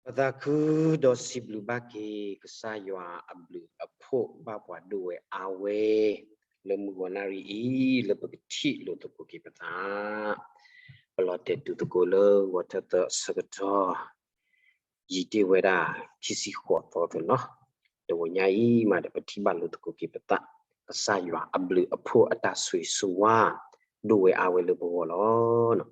ပသးခုဒီးစံးဘျုးဘၣ်က့ၤ ကစၢ်ယွၤအဘျုးအဖှိၣ်ဘၣ်ပှၤဒိၣ်ဝဲအါဝဲ လၢမုၢ်ဂီၤနၣ်ရံၣ်အံၤ လၢပကထံၣ်လိာ်သကိးက့ၤပသး, ပလီၤတဲာ်တူာ်သကိးလၢဂီၤထၢၣ်သၢအဆၢကတီၢ် ယံာ်တ့ၢ်ဝဲဒၣ် ခံဆံဃိးသီသနီၤ, တဂီၤညါအံၤမးဒီး ပထံၣ်ဘၣ်လိာ်သကိးက့ၤပသး, ကစၢ်ယွၤအဘျုးအဖှိၣ်အတၢ်ဆိၣ်ဂ့ၤဆိၣ်ဝါ ဒိၣ်ဝဲအါဝဲလၢပဂီၢ်လီၤ.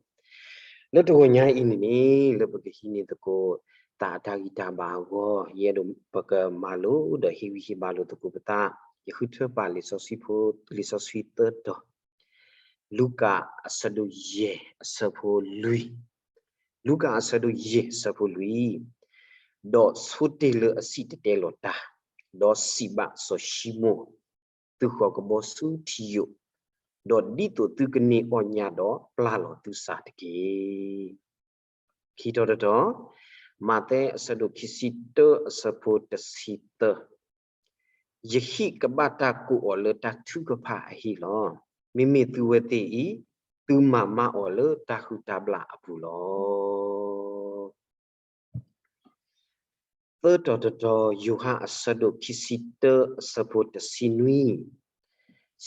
လၢတဂီၤညါအံၤန့ၣ်န့ၣ် လၢပကဟံးန့ၢ်သကိး သးအတၢ်ဂံၢ်တၢ်ဘါအဂီၢ် ယအဲၣ်ဒိးပကမၤလိဒီးဟ့ၣ်ဂံၢ်ဟ့ၣ်ဘါလိာ်သကိးပသး, ယဃုထၢပာ်လံာ်စီဆှံဖိ, လံာ်စီဆှံသၢတီၤ, လူၤကၣ်အဆၢဒိၣ်ယဲၢ်အဆၢဖိလွံၢ်, လူၤကၣ်အဆၢဒိၣ်ယဲၢ်အဆၢဖိလွံၢ်, ဒီးဆိတ့ၢ်လၢအစံၣ်တဲၤတဲလီၤတၢ်, ဒီးစံးဘၣ်စီၤၡံမိၣ်, သုဃီၤကဘီဆူထံယိာ်, ဒီးဒ်သိးသုကန့ၢ်အီၣ်ညၣ်ဒီးပျၢ်လီၤသုသးတက့ၢ်. ခံတီၤတတီၤ, မးသဲအဆၢဒိၣ်ခံဆံတၢအဆၢဖိတဆံသၢ, ယဟံၣ်ကဘၣ်တၢ်ကိးအီၤလၢတၢ်ထုကဖၣ်အဟံၣ်လီၤ. မ့မ့ၢ်သုဝဲသ့ၣ်အံၤ, သုမၤမါအီၤလၢတၢ်ဟုၣ်တၢ်ဘျၣ်အပူၤလီၤ. သၢတီၤတတီၤ, ယိၤဟၣ်အဆၢဒိၣ်ခံဆံတၢအဆၢဖိတဆံနွံ,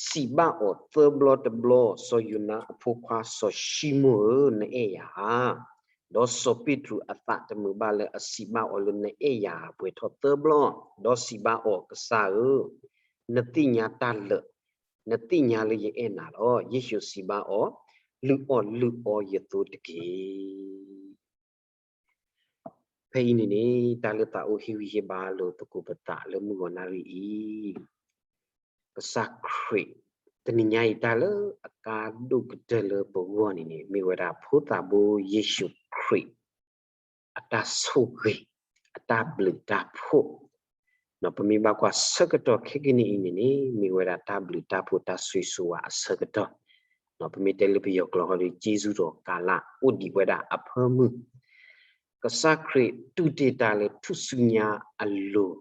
စံးဘၣ်အီၤသၢဘျီတဘျီ, စီၤယိၤနါအဖိခွါစီၤၡံမိၣ်ဧၢ, နအဲၣ်ယၤဧါ. ဒီးစီၤပ့းတရူးအသးတမုာ်ဘၣ်လၢအစံးဘၣ်အီၤလၢနအဲၣ်ယၤဧါ ပှဲၤထီၣ်သၢဘျီ, ဒီးစံးဘၣ်အီၤ, ကစၢ်ဧၢ, နသ့ၣ်ညါတၢ်လၢာ်, နသ့ၣ်ညါလၢယအဲၣ်နၤလီၤ. ယ့ၣ်ၡူးစံးဘၣ်အီၤ, လုၢ်အီၣ်လုၢ်အီယသိတက့ၢ်. ဖဲအံၤန့ၣ်န့ၣ် တၢ်လၢသးအိၣ်ဟ့ၣ်ဂံၢ်ဟ့ၣ်ဘါလိာ်သကိးပသးလၢမုၢ်ဂီၤနၣ်ရံၣ်အံၤ, ကစၢ်ခရံာ်, တနံၤညါအံၤတၢ်လၢအကါဒိၣ်ကတၢၢ်လၢပဂီၢ်န့ၣ်န့ၣ် မ့ၢ်ဝဲဒၣ်ဖိသၣ်ဘိယ့ၣ်ၡူးခရံာ် အတၢ်ဆိၣ်ဂ့ၤ, အတၢ်ဘျုးတၢ်ဖှိၣ်, ပမ့ၢ်ဘၣ်ကွၢ်ဆၢကတီၢ်ခဲကနံၣ်အံၤန့ၣ်န့ၣ် မ့ၢ်ဝဲဒၣ်တၢ်ဘျုးတၢ်ဖှိၣ်တၢ်ဆိၣ်ဂ့ၤဆိၣ်ဝါအဆၢကတီၢ်, ပမ့ၢ်တဲလၢပယီၤကျိာ်ဃီဒီး ကျေးဇူးတော်ကာလ အိၣ်ဒံးဝဲဒၣ်အဖၢမုၢ်, ကစၢ်ခရံာ်တူၢ်တ့ၢ်တၢ်လၢထူၣ်စုညါအလိၤ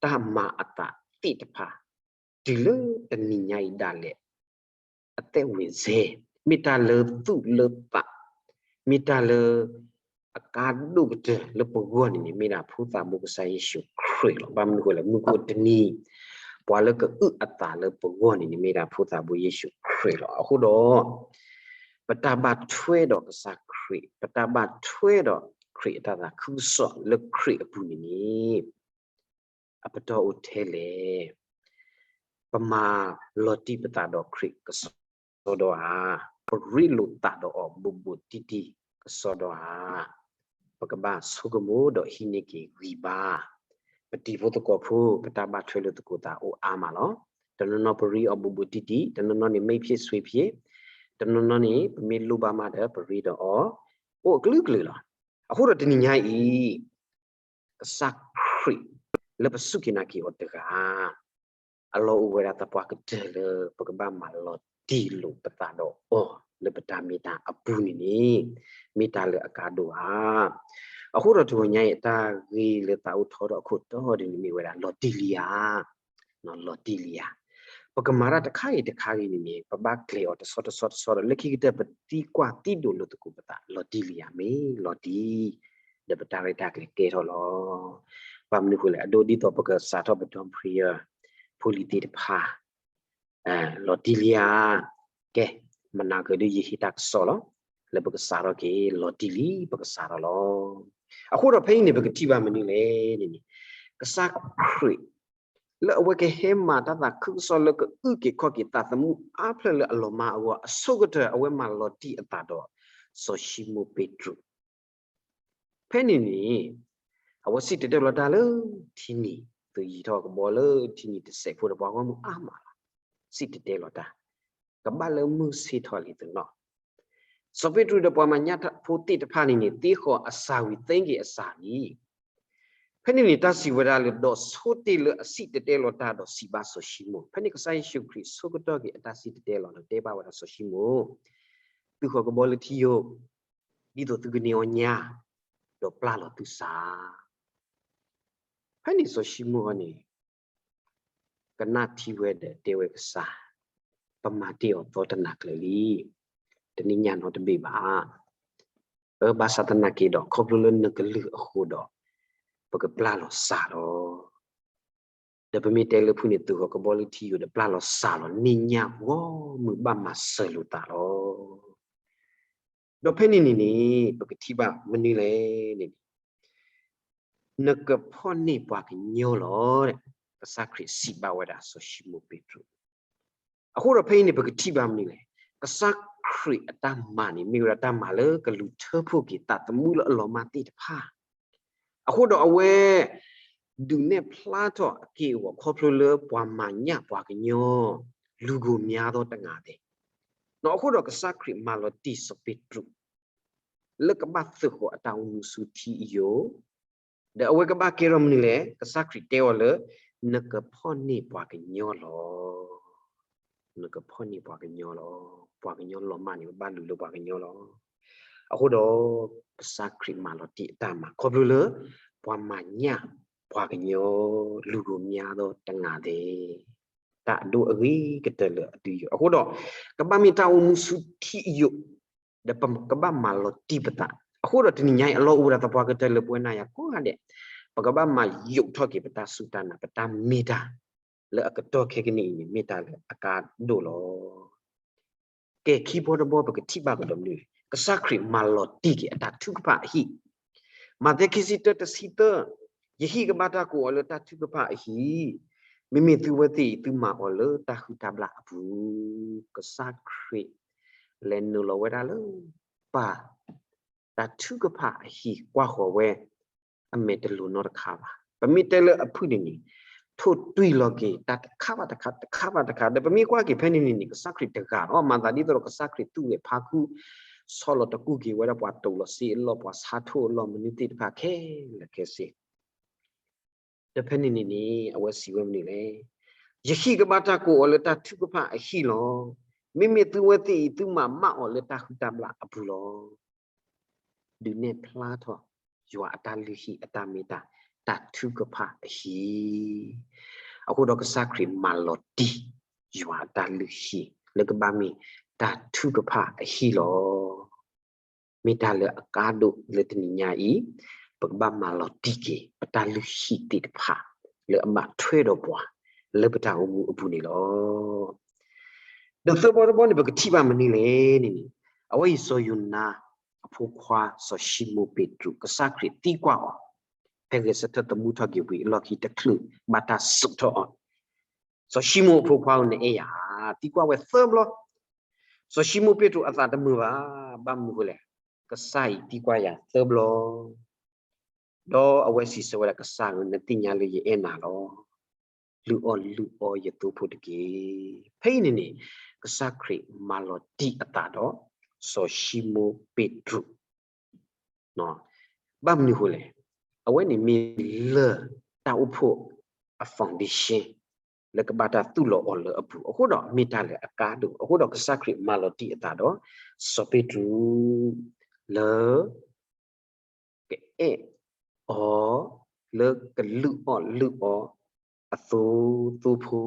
တၢ်မၤအသးသ့ၣ်တဖၣ် တုၤလၢတနံၤညါအံၤဒၣ်လဲာ် အသက်ဝင်ဆဲး, မ့ၢ်တၢ်လၢသူၣ်လၢသး, မ့ၢ်တၢ်လၢအကါဒိၣ်ကတၢၢ်လၢပဂီၢ်န့ၣ်န့ၣ် မ့ၢ်ဒၣ်ဖိသၣ်ဘိကစၢ်ယ့ၣ်ၡူးခရံာ်လီၤ. ဘၣ်မနုၤဃိလဲၣ်, မုၢ်ကအိၣ်တနံၤ ပှၤလၢကအုၣ်အသးလၢပဂီၢ်န့ၣ်န့ၣ် မ့ၢ်ဒၣ်ဖိသၣ်ဘိယ့ၣ်ၡူးခရံာ်လီၤ. အဃိဒီး ပတၢ်ဘၣ်ထွဲဒီးကစၢ်ခရံာ်, ပတၢ်ဘၣ်ထွဲဒီးခရံာ်အတၢ်သးခုကစီၣ်လၢခရံာ်အပူၤန့ၣ်န့ၣ် အပတီၢ်အိၣ်ထဲလဲၣ်. ပမၤလီၤတံၢ်ပသးဒီးခရံာ်ကစီဒီဧါ, ပရ့လိာ်သးဒီးအီၤဘူးဘူးတံၢ်တံၢ်ကစီဒီဧါ, ပကဘၣ်ဆိကမိၣ်ဒီးဟံးန့ၢ်က့ၤဂံၢ်ဘါ. ပတံၤဖိသကိးဖိ ပတၢ်ဘၣ်ထွဲလိာ်သကိးသးအိၣ်အါမးလီၤ. တနီၤနီၤပရ့အီၤဘူးဘူးတံၢ်တံၢ်, တနီၤနီၤန့ၣ် မိတ်ဖြစ်ဆွေဖြစ်, တနီၤနီၤန့ၣ် ပမ့ၢ်လိၣ်ဘၣ်မးဒီး ပရ့ဒီးအီၤ အိၣ်အကလုာ်ကလုာ်လီၤ. အဃိဒီးတနံၤညါအံၤ ကစၢ်ခရံာ် လၢပစူၢ်က့ၤနာ်က့ၤအီၤတဂၤ အလီၢ်အိၣ်ဝဲဒၣ်သပှၢ်ကတၢၢ်လၢ ပကဘၣ်မၤလီၤတံၢ်လိာ်ပသးဒီးအီၤ လၢပတၢ်မ့ၢ်တၢ်အပူၤန့ၣ်န့ၣ် မ့ၢ်တၢ်လၢအကါဒိၣ်ဧါ. အဃိဒီးတဂီၤညါအံၤ တၢ်ဂ့ၢ်လၢသးအိၣ်ထီထီၣ်အခိၣ်တီဒ်န့ၣ်မ့ၢ်ဝဲဒၣ် လီၤတံၢ်လံဧါ. လီၤတံၢ်လံဧါ. ပကမၤတၢ်တခါဂ့ၤတခါဂ့ၤန့ၣ်န့ၣ် ပဘၣ်ကျဲၤအီၤတဆီတဆီတဆီဒီး လၢခံကတၢၢ်ပသံကွၢ်သံဒိးလိာ်သကိးပသး လီၤတံၢ်လံဧါ, မ့ၢ်လီၤတံၢ်, ဒီးပတၢ်ရဲၣ်တၢ်ကျဲၤကဲထီၣ်လီၤ. ဘၣ်မနုၤဃိလဲၣ်, အဒိဒ်သိးပကစးထီၣ်ပ dawn prayer ဖိလံၤသ့ၣ်တဖၣ် လီၤတံၢ်လံဧါ. ကဲ, မနၤကဒုးယဟ့ၣ်တၢ်ကစီၣ်လီၤ. လၢပကစးထီၣ်က့ၤ လီၤတံၢ်လံ ပကစးထီၣ်လီၤ. အဃိဒီးဖဲအံၤန့ၣ် ပကထံၣ်ဘၣ်မနုၤလဲၣ်န့ၣ်န့ၣ်, ကစၢ်ခရံာ် လၢအဝဲကဟဲမၤတၢ်သးခုကစီၣ်လၢကအုၣ်က့ၤခီၣ်က့ၤသးသမူအါဖျၢၣ်လၢအလီၤမၢ်အဂီၢ် အဆိကတၢၢ် အဝဲမၤလီၤတံၢ်အသးဒီးစီၤၡံမိၣ်ပ့းတရူး ဖဲန့ၣ်န့ၣ် အဝဲစံၣ်တဲၤတဲလီၤတၢ်လၢထံနံၤ, သုးယံၤထီၣ်ကဘီလၢထံနံၤတစဲးဖိဒီးပှၤဂီၢ်မုၢ်အါမးလီၤ. စံၣ်တဲၤတဲလီၤတၢ်, ကဘၣ်လၢမုၢ်ဆ့ၣ်ထီၣ်လံသနီၣ်, စီၤပ့းတရူးဒီးပှၤမၤညၣ်ဖိသ့ၣ်တဖၣ်န့ၣ်န့ၣ် သ့ဃီၤအစၢ်ဝံၤ သ့က့ၤအစၢ်လံ. ဖဲန့ၣ်န့ၣ် တၢ်စံးဝဲဒၣ်လၢ ဒီးဆိတ့ၢ်လၢအစံၣ်တဲၤတဲလီၤတၢ်ဒီးစံးဘၣ်စီၤၡံမိၣ်, ဖဲန့ၣ်ကစၢ်ယ့ၣ်ၡူးခရံာ်ဆိကတီၢ်က့ၤအတၢ်စံၣ်တဲၤတဲလီၤဒီး တဲဘၣ်ဝဲဒၣ်စီၤၡံမိၣ်, သုဃီၤကဘီလၢထံယိာ်, ဒ်သိးသုကန့ၢ်အီၣ်ညၣ်, ဒီးပျၢ်လီၤသုသး. ဖဲန့ၣ်စီၤၡံမိၣ်န့ၣ် ကနၣ်ထံဝဲဒီးတဲဝဲကစၢ်, ပမၤတ့ၢ်အီၤသီတနၤကျၢၤလံ, တန့ၢ်ညၣ်နီတဘ့ၣ်ဘၣ်. ဘၣ်ဆၣ်သနာ်က့ဒီး ခီဖျိလၢနကလုၢ်အဃိဒီး ပကပျၢ်လီၤစၢ်လီၤ. ဒီးပမ့ၢ်တဲလၢဖုၣ်န့ၣ် သုးဂီၤကဘီလၢထံယိာ်ဒီး ပျၢ်လီၤစၢ်လီၤ န့ၢ်ညၣ်ဂီၢ်မုၢ်ဘၣ်မၤစၢၤလိာ်သးလီၤ. ဒီးဖဲန့ၣ်န့ၣ်န့ၣ် ပကထံၣ်ဘၣ်မနုၤလဲၣ်န့ၣ် နကဖီၣ်န့ၢ်ပှၤကညီလီၤ. ကစၢ်ခရံာ်စံးဘၣ်ဝဲဒၣ်စီၤၡံမိၣ်ပ့းတရူး. အဃိဒီးဖဲအံၤန့ၣ် ပကထံၣ်ဘၣ်မနုၤလဲၣ်, ကစၢ်ခရံာ်အတၢ်မၤန့ၣ် မ့ၢ်ဝဲဒၣ်တၢ်မၤလၢကလူၤထၢဖှိၣ်က့ၤသးသမူလၢအလီၤမၢ်သ့ၣ်တဖၣ်. အဃိဒီးအဝဲ ဒုးနဲၣ်ဖျါထီၣ်အက့ၢ်အဂီၤခီဖျိလၢပှၤမၤညၣ်ပှၤကညီ လူၤကိၤမၠါသီတဂၤသ့ၣ်. အဃိဒီးကစၢ်ခရံာ်မၤလီၤတံၢ်စီၤပ့းတရူး လၢကဘၣ်သုးဃီၤအတၢ်အိၣ်မူဆူထံအယိာ်, ဒီးအဝဲကဘၣ်ကဲထီၣ်မနုၤလဲၣ်, ကစၢ်ခရံာ်တဲအီၤလၢ နကဖီၣ်န့ၢ်ပှၤကညီလီၤ. နကဖီၣ်န့ၢ်ပှၤကညီလီၤ. ပှၤကညီလီၤမၢ်န့ၣ် ပဘၣ်လူၤလၢပှၤကညီလီၤ. အဃိဒီး ကစၢ်ခရံာ်မၤလီၤတံၢ်အတၢ်မၤ ခီဖျိလၢ ပှၤမၤညၣ်ပှၤကညီ လူၤကိၤမၠါသီတဂၤသ့ၣ်, တၢ်အဒိၣ်အဂ့ၤကတၢၢ်လၢအတုၤယိာ်. အဃိဒီး ကဘၣ်မ့ၢ်တၢ်အိၣ်မူဆူထံအယိာ် ဒီးပကဘၣ်မၤလီၤတံၢ်ပသး. အဃိဒီးတနံၤညါအံၤ အလီၢ်အိၣ်ဝဲဒၣ်သပှၢ်ကတၢၢ်လၢပဝဲနၤယၤကိးဂၤဒဲး, ပကဘၣ်မၤယိးထီၣ်က့ၤပတၢ်စူၢ်တၢ်နာ် ပတၢ်မ့ၢ်တၢ် လၢအကတီၢ်ခဲကနံၣ်အံၤန့ၣ် မ့ၢ်တၢ်လၢအကါဒိၣ်လီၤ. ကဲ ခံဘီတဘီ ပကထံၣ်ဘၣ်ကဒီးမနုၤလဲၣ်, ကစၢ်ခရံာ်မၤလီၤတံၢ်က့ၤအတၢ်ထုကဖၣ်အဟံၣ်. မးသဲခံဆံတၢ တဆံသၢ, ယဟံၣ်ကဘၣ်တၢ်ကိးအီၤလၢတၢ်ထုကဖၣ်အဟံၣ်, မ့မ့ၢ်သုဝဲသ့ၣ်အံၤ သုမၤအီၤလၢတၢ်ဟုၣ်တၢ်ဘျၣ်အပူၤ. ကစၢ်ခရံာ် လဲၤနုာ်လီၤဝဲဒၣ်လၢ ပၢ် တၢ်ထုကဖၣ်အဟံၣ် ကွၢ်ဃီၤဝဲ အမဲာ်တလိၤနီတခါဘၣ်. ပမ့ၢ်တဲလၢအဖုၣ်န့ၣ်န့ၣ် ထိၣ်တွံၢ်လီၤက့ၤတၢ်တခါဘၣ်တခါ တခါဘၣ်တခါ ဒီးပမ့ၢ်ကွၢ်က့ၤဖဲန့ၣ်န့ၣ်န့ၣ် ကစၢ်ခရံာ်တဂၤလီၤ. မၤသးဒ်သိးဒီးကစၢ်ခရံာ်သူၣ်ဂဲၤဖးခု ဆီလီၤတကူၢ်က့ၤဝဲဒၣ်ပှၤတိာ်လီၤစ့အလီၢ် ပှၤဆါထိၣ်အလီၢ် မနုၤသ့ၣ်တဖၣ်ခဲလၢာ်ခဲဆ့ ဒီးဖဲန့ၣ်န့ၣ်န့ၣ် အဝဲစံးဝဲမနုၤလဲၣ်, ယဟံၣ်ကဘၣ်တၢ်ကိးအီၤလၢတၢ်ထုကဖၣ်အဟံၣ်လီၤ. မ့မ့ၢ်သုဝဲသ့ၣ်အံၤ သုမၤဘၣ်အီၤလၢတၢ်ဟုၣ်တၢ်ဘျၣ်အပူၤလီၤ. ဒုးနဲၣ်ဖျါထီၣ် ယွၤအတၢ်လုၢ်ဟံၣ်အတၢ်မ့ၢ်တၢ် တၢ်ထုကဖၣ်အဟံၣ်. အဃိဒီးကစၢ်ခရံာ်မၤလီၤတံၢ် ယွၤအတၢ်လုၢ်ဟံၣ် လၢကဘၣ်မ့ၢ်တၢ်ထုကဖၣ်အဟံၣ်လီၤ. မ့ၢ်တၢ်လၢအကါဒိၣ်လၢတနံၤညါအံၤ ပကဘၣ်မၤလီၤတံၢ်က့ၤ ပတၢ်လုၢ်ဟံၣ်သ့ၣ်တဖၣ် လၢအဘၣ်ထွဲဒီးပှၤ လၢပတၢ်အိၣ်မူအပူၤန့ၣ်လီၤ. ဒီးသၢဘီတဘီန့ၣ် ပကထံၣ်ဘၣ်မနုၤလဲၣ်န့ၣ်န့ၣ်, အဝဲအံၤစီၤယိၤနါအဖိခွါ စီၤၡံမိၣ်ပ့းတရူး ကစၢ်ခရံာ်သံကွၢ်အီၤ, ဖဲဂဲၤဆၢထၢၣ်သမူထီၣ်က့ၤဝံၤအလီၢ်ခံတချုး ဘၣ်တၢ်စိာ်ထီၣ်အီၤ, စီၤၡံမိၣ်အဖိခွါဧၢ နအဲၣ်ယၤဧါ, သံကွၢ်ဝဲသၢဘျီ. စီၤၡံမိၣ်ပ့းတရူးအသးတမုာ်ဘၣ်, ဘၣ်မနုၤဃိလဲၣ်, ကစၢ်အံၤသံကွၢ်ယၤသၢဘျီ ဒီးအဝဲစံးဆၢဝဲဒၣ် ကစၢ်ဧၢ နသ့ၣ်ညါလၢယအဲၣ်နၤလီၤ. လုၢ်အီၣ်လုၢ်အီယသိဖိတက့ၢ်. ဖဲအံၤန့ၣ်န့ၣ် ကစၢ်ခရံာ်မၤလီၤတံၢ်အသးဒီး စီၤၡံမိၣ်ပ့းတရူး ဘၣ်မနုၤဃိလဲၣ်, အဝဲန့ၣ်မ့ၢ်လၢၢ်တၢ်အိၣ်ဖှိၣ်အ foundation လၢကဘၣ်တၢ်သူၣ်လီၤအီၤလၢအပူၤ, အဃိဒီးမ့ၢ်တၢ်လၢအကါဒိၣ်, အဃိဒီးကစၢ်ခရံာ်မၤလီၤတံၢ်အသးဒီး စီၤပ့းတရူး လၢ ကအဲၣ်အီၤ လၢကလုၢ်အီၣ်လုၢ်အီအသိသိဖိ,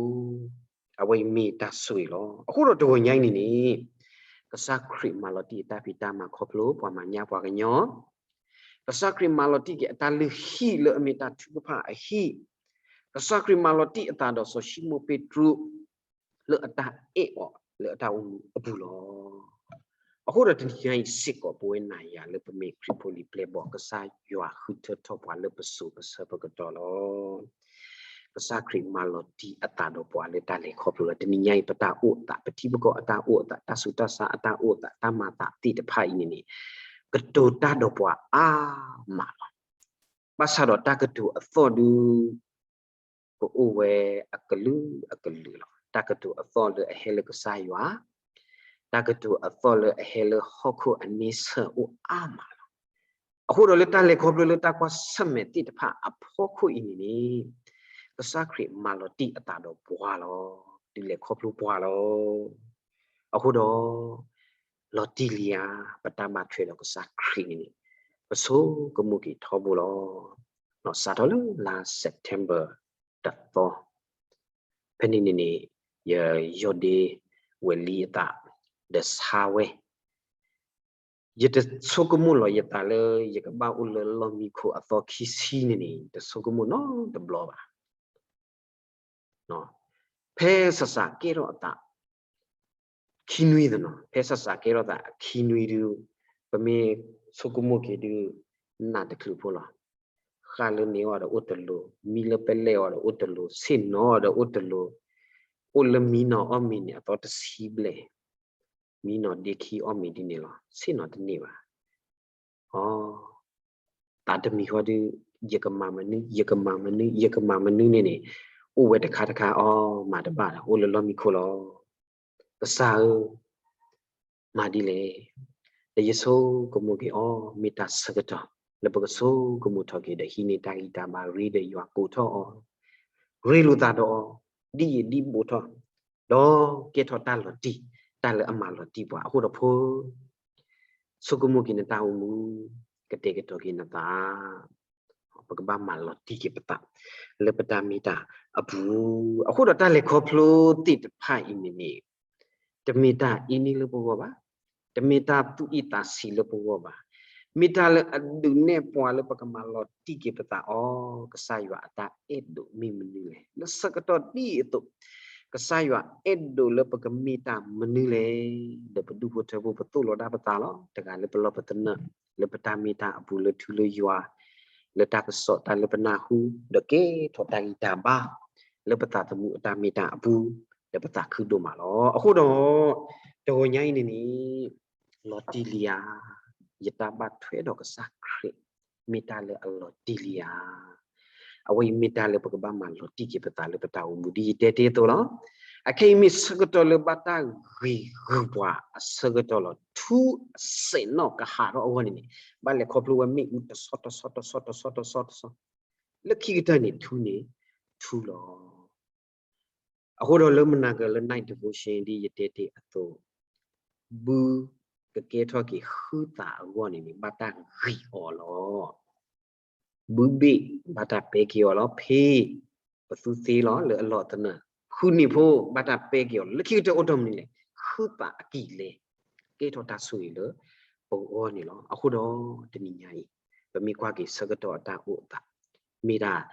အဝဲအံၤမ့ၢ်တၢ်ဆိၣ်ဂ့ၤလီၤ. အဃိဒီးတဂီၤညါအံၤန့ၣ်န့ၣ် ကစၢ်ခရံာ်မၤလီၤတံၢ်အတၢ်ဖံးတၢ်မၤခီဖျိပှၤမၤညၣ်ပှၤကညီ, ကစၢ်ခရံာ်မၤလီၤတံၢ်က့ၤအတၢ်လုၢ်ဟံၣ်လၢအမ့ၢ်တၢ်ထုကဖၣ်အဟံၣ်, ကစၢ်ခရံာ်မၤလီၤတံၢ်အသးဒီးစီၤၡံမိၣ်ပ့းတရူး လၢအတၢ်အဲၣ်အီၤလၢအတၢ်အိၣ်မူအပူၤလီၤ. အဃိဒီးတနံၤညါအံၤစ့ၢ်ကီးပဝဲနၤယၤလၢပမ့ၢ်ခရံာ်ဖိလံၤပျဲၢ်ဘီၣ် ကစၢ်ယွၤဃုထၢထီၣ်ပှၤလၢပစိၤပဆၢပကတီၢ်လီၤ. ကစၢ်ခရံာ်မၤလီၤတံၢ်အသးဒီးပှၤလၢတၢ်လဲၤခီဖျိလီၤ. တနံၤညါအံၤ ပတၢ်အိၣ်သး ပထံပကီၢ်အတၢ်အိၣ်သး တၢ်ဆူးတၢ်ဆါအတၢ်အိၣ်သး တၢ်မၤသးသ့ၣ်တဖၣ်အံၤန့ၣ်န့ၣ် ကတိၤတၢ်ဒီးပှၤအါမးလီၤ. ဘၣ်ဆၣ်ဒီးတၢ်ကတိၤအသီၣ်ဒုး ကအိၣ်ဝဲအကလုာ်အကလုာ်လီၤ. တၢ်ကတိၤအသီၣ်လၢအဟဲလၢကစၢ်ယွၤ, တၢ်ကတိၤအသီၣ်လၢအဟဲလၢဟီၣ်ခိၣ်အန့ဆၢၣ်အိၣ်အါမးလီၤ. အဃိဒီးလၢတၢ်လဲၤခီဖျိလၢတၢ်ကွၢ်ဆၢၣ်မဲာ်သ့ၣ်တဖၣ်အဖီခိၣ်အံၤန့ၣ်န့ၣ် ကစၢ်ခရံာ်မၤလီၤတံၢ်အသးဒီးပှၤလီၤ. ဒုးလဲၤခီဖျိပှၤလီၤ. အဃိဒီး လီၤတံၢ်လံဧါ, ပတၢ်ဘၣ်ထွဲဒီးကစၢ်ခရံာ်န့ၣ်န့ၣ် ပဆိကမိၣ်က့ၤထီဘိလီၤ. စးထီၣ်လၢလါ September တသီ, ဖဲန့ၣ်န့ၣ်န့ၣ် ယယီၢ်ဒ့ဝဲၢ်လံအသး ဒီးဆါဝဲ ယတဆိကမိၣ်လီၤယသးလၢယကဘၣ်အိၣ်လၢလီၢ်မံခိၣ်အသီခံဆံန့ၣ်န့ၣ် တဆိကမိၣ်နီတဘျီဘၣ်. ဖဲစၢ်စၢ်ကဲထီၣ်အသး ခံနွံသနီၤ, ဖဲစၢ်စၢ်ကဲထီၣ်သးအခံနွံဒုး ပမ့ၢ်ဆိကမိၣ်က့ၤဒုး နးတချုးဖိလီၤ. ဃၣ်လၢန့ၢ်အီၤဒီးအိၣ်တလိၤ, မံလၢပလဲၢ်အီၤဒီးအိၣ်တလိၤ, ဆ့ၣ်နီၤအီၤဒီးအိၣ်တလိၤ, အိၣ်လၢမံနီၤအီၣ်မ့ၤန့ၣ် အသီတဆံဘျဲၣ်, မံနီၤဒ့ခံအီၣ်မ့ၤဒ်န့ၣ်လီၤ. ဆ့ၣ်နီၤတန့ၢ်ဘၣ်. အ သးတမံၤဃီဒုး ယကမၤမနုၤ, ယကမၤမနုၤ, ယကမၤမနုၤန့ၣ်န့ၣ် အိၣ်ဝဲတခါတခါ အီ မၤတဘၣ်ဒီး အိၣ်လၢလီၢ်မံခိၣ်လီၤ. ကစၢ်ဧၢ, မၤဒ်လဲၣ်. ဒီးယဆိကမိၣ်က့ၤအီၤ မ့ၢ်တၢ်ဆၢကတီၢ် လၢပကဆိကမိၣ်ထီၣ်က့ၤဒီး ဟံးန့ၢ်တၢ်ဂံၢ်တၢ်ဘါ ရ့ဒီးယွၤကိးထီၣ်အီၤ, ရ့လိာ်သးဒီးအီၤ, ဒ်ယဒ်ဘူးထီၣ်, ဒီးကဲထီၣ်တၢ်လီၤတံၢ်, တၢ်လၢအမၤလီၤတံၢ်ပှၤအဃိဒီးဖိ ဆိကမိၣ်က့ၤနတၢ်အိၣ်မူ, ကတဲာ်ကတီၤက့ၤနသး, ပကဘၣ်မၤလီၤတံၢ်က့ၤပသး လၢပတၢ်မ့ၢ်တၢ်အပူၤ. အဃိဒီးတၢ်လဲၤခီဖျိသ့ၣ်တဖၣ်အံၤန့ၣ်န့ၣ် တမ့ၢ်တၢ်အံးန့ၢ်လၢပဂီၢ်ဘၣ်, တမ့ၢ်တၢ်သူၣ်အံၣ်သးဆံးလၢပဂီၢ်ဘၣ်, မ့ၢ်တၢ်လၢအဒုးနဲၣ်ပှၤလၢပကမၤလီၤတံၢ်က့ၤပသးအီၤ, ကစၢ်ယွၤအတၢ်အဲၣ်ဒိးမ့ၢ်မနုၤလဲၣ်. လၢဆၢကတီၢ်ဒ်အသိး ကစၢ်ယွၤအဲၣ်ဒိးလၢပကမ့ၢ်တၢ်မနုၤလဲၣ်. ဒီးပဒူၣ်ဖိထၢဖိပသိၣ်လိဒၣ်ပသးလီၤ. တဂၤလၢပလီၢ်ပသနၢၣ်, လၢပတၢ်မ့ၢ်တၢ်အပူၤ လၢထူလၢယွၤ, လၢတၢ်ကစီၣ်တၢ်လၢပနၢ်ဟူ, ဒီးကဲထီၣ်တၢ်ဂံၢ်တၢ်ဘါ လၢပသးသမူအတၢ်မ့ၢ်တၢ်အပူၤ, ဒီးပသးခုဒိၣ်မးလီၤ. အဃိဒီး တဂီၤညါအံၤန့ၣ်န့ၣ် လီၤတံၢ်လံဧါ, ယတၢ်ဘၣ်ထွဲဒီးကစၢ်ခရံာ် မ့ၢ်တၢ်လၢအလီၤတံၢ်လံဧါ. အဝဲအံၤမ့ၢ်တၢ်လၢပကဘၣ်မၤလီၤတံၢ်က့ၤပသးလၢပတၢ်အိၣ်မူ ဒ်ယတဲတ့ၢ်အသိးလီၤ. အခဲအံၤမ့ၢ်ဆၢကတီၢ်လၢဘၣ်တၢ်ဂံၢ်ဂုာ်ပှၤအဆၢကတီၢ်လီၤ. ထူအစဲးနီၣ်ကဟးထီၣ်အဂီၢ်န့ၣ်န့ၣ် ဘၣ်လဲၤခီဖျိဝဲမ့ၣ်အူတဆီတဆီတဆီတဆီတဆီတဆီ, လၢခံကတၢၢ်န့ၣ် ထူန့ၣ်ထူလီၤ. အဃိဒီးလၢမနၤကလၢ night devotion ဒ်ယတဲတ့ၢ်အသိး, ဘုကကဲထီၣ်က့ၤဟုသးအဂီၢ်န့ၣ်န့ၣ် ဘၣ်တၢ်ဂံၢ်အီၤလီၤ. ဘုဘ့ၣ် ဘၣ်တၢ်ပဲက့ၤအီၤလီၤ. ဖ့ ပသူသ့လီၤ လၢအလီၢ်သနၢၣ်, ဟုန့ၢ်ဖိ ဘၣ်တၢ်ပဲက့ၤအီၤလီၤ. လၢခံကတၢၢ်အိၣ်တ့ၢ်မနုၤလဲၣ်, ဟုသးအကံၢ်လဲ, ကဲထီၣ်တၢ်ဆိၣ်ဂ့ၤလၢပဂီၢ်န့ၣ်လီၤ. အဃိဒီးတနံၤညါအံၤ ပမ့ၢ်ကွၢ်က့ၤဆၢကတီၢ်အတၢ်အိၣ်အသး မ့ၢ်ဒၣ်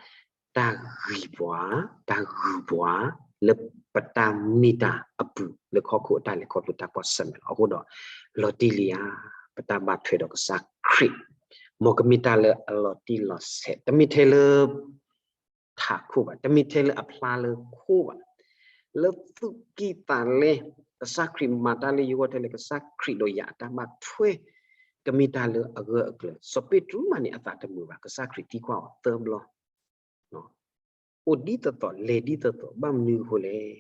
တၢ်ဂံၢ်ပှၤ, တၢ်ဂုာ်ပှၤ လၢပတၢ်မ့ၢ်တၢ်အပူၤ လၢဟီၣ်ခိၣ်အတၢ်လဲၤခီဖျိတၢ်ကွၢ်ဆၢၣ်မဲာ်လီၤ. အဃိဒီး လီၤတံၢ်လံဧါ, ပတၢ်ဘၣ်ထွဲဒီးကစၢ်ခရံာ်, မ်ကမ့ၢ်တၢ်လၢအလီၤတံၢ်လီၤဆဲး, တမ့ၢ်ထဲလၢ ထးခိၣ်ဘၣ်, တမ့ၢ်ထဲလၢအဖျါလၢခိၣ်ဘၣ်, လၢသူၣ်ကံၢ်သးလဲ, ကစၢ်ခရံာ်မၤတၢ်လၢယဂီၢ်ထဲလဲၣ်, ကစၢ်ခရံာ်ဒီးယၤအတၢ်ဘၣ်ထွဲ, ကမ့ၢ်တၢ်လၢအဂၢၢ်အကျၢၤ. စီၤပ့းတရူးမးန့ၣ် အသးတမုာ်ဘၣ်, ကစၢ်ခရံာ်သံကွၢ်အီၤသၢဘျီ, အိၣ်ဒ်သိးသိး လဲၤဒ်သိးသိး ဘၣ်မနုၤအဃိလဲၣ်.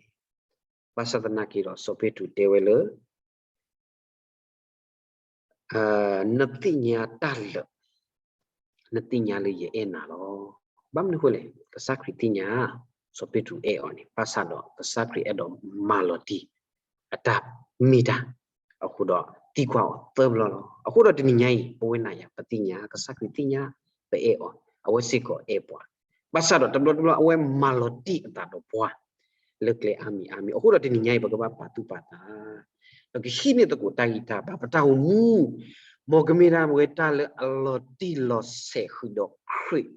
ဘၣ်ဆၣ်သနာ်က့ဒီး စီၤပ့းတရူးတဲဝဲလၢ နသ့ၣ်ညါတၢ်လၢာ်, နသ့ၣ်ညါလၢယအဲၣ်နၤလီၤ. ဘၣ်မနုၤအဃိလဲၣ်, ကစၢ်ခရံာ်သ့ၣ်ညါ စီၤပ့းတရူးအဲၣ်အီၤန့ၣ်, ဘၣ်ဆၣ်ဒီးကစၢ်ခရံာ်အဲၣ်ဒိးမၤလီၤတံၢ် အတၢ်မ့ၢ်တၢ်, အဃိဒီးသံကွၢ်အီၤသၢဘျီလီၤ. အဃိဒီးတနံၤညါအံၤ ပဝဲနၤယၤ ပသ့ၣ်ညါ ကစၢ်ခရံာ်သ့ၣ်ညါ ပအဲၣ်အီၤ, အဝဲစ့ၢ်ကီးအဲၣ်ပှၤ, ဘၣ်ဆၣ်ဒီးတဘျီတဘျီအဝဲမၤလီၤတံၢ်အသးဒီးပှၤ လၢကျဲအါမံၤအါမံၤ. အဃိဒီးတနံၤညါအံၤ ပကဘၣ်ပာ်သူၣ်ပာ်သး, ပကဟံးန့ၢ်သကိးတၢ်ဂံၢ်တၢ်ဘါ ပတၢ်အိၣ်မူ, မ်ကမ့ၢ်ဒၣ်ဝဲတၢ်လၢအလီၤတံၢ်လီၤဆဲးဃုာ်ဒီးခရံာ်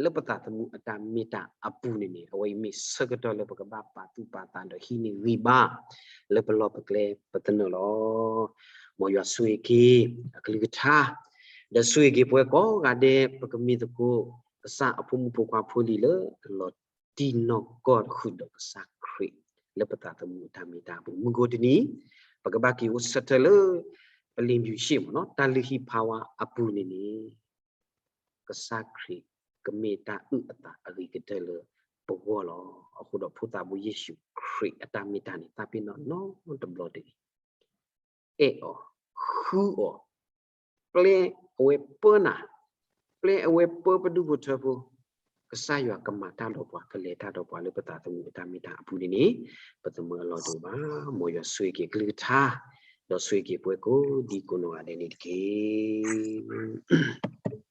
လၢပသးသမူအတၢ်မ့ၢ်တၢ်အပူၤန့ၣ်န့ၣ်, အဝဲအံၤမ့ၢ်ဆၢကတီၢ်လၢပကဘၣ်ပာ်သူၣ်ပာ်သးဒီးဟံးန့ၢ်ဂံၢ်ဘါ လၢပလီၢ်ပကျဲပသနၢၣ်လီၤ. မ်ယွၤဆိၣ်ဂ့ၤက့ၤ အကလုၢ်ကထါ, ဒီးဆိၣ်ဂ့ၤက့ၤပဝဲကိးဂၤဒဲး ပကမ့ၢ်သကိး ကစၢ်အဖိမုၣ်ဖိခွါဖိလံၤလၢအလီၤတံၢ်နီၢ်ကီၢ်ဃုာ်ဒီးကစၢ်ခရံာ် လၢပသးသမူအတၢ်မ့ၢ်တၢ်အပူၤ. မုၢ်ဂီၤတနံၤ ပကဘၣ်က့ၤအိၣ်ဆၢထၢၣ်လၢ ပလံၤဘျုးရှ့ၣ်မ့ၢ်နီၤ တၢ်လုၢ်ဟံၣ်ဖးဝါအပူၤန့ၣ်န့ၣ် ကစၢ်ခရံာ်ကမ့ၢ်တၢ်အုၣ်အသးအဂ့ၤကတၢၢ်လၢပဂီၢ်လီၤ. အဃိဒီးဖိသးဘိယ့ၣ်ၡူးခရံာ်အတၢ်မ့ၢ်တၢ်န့ၣ် သးပ့ၤနီၣ်နီတဘျီတဂ့ၤ, အဲၣ်အီၤ, ဃုအီၤ, ပျဲအဝဲပၢနၤ, ပျဲအဝဲပၢပဒူၣ်ဖိထၢဖိ, ကစၢ်ယွၤကမၤတၢ်ဒီးပှၤ ကလဲၤတၢ်ဒီးပှၤလၢပသးသမူအတၢ်မ့ၢ်တၢ်အပူၤန့ၣ်န့ၣ် ပသမၢအလီၢ်တအိၣ်ဘၣ်. မ်ယွၤဆိၣ်ဂ့ၤက့ၤကလုၢ်ကထါ, ဒီးဆိၣ်ဂ့ၤက့ၤပဝဲကိးဒံကိးနီၢ်ဂၤဒဲးန့ၣ်တက့ၢ်.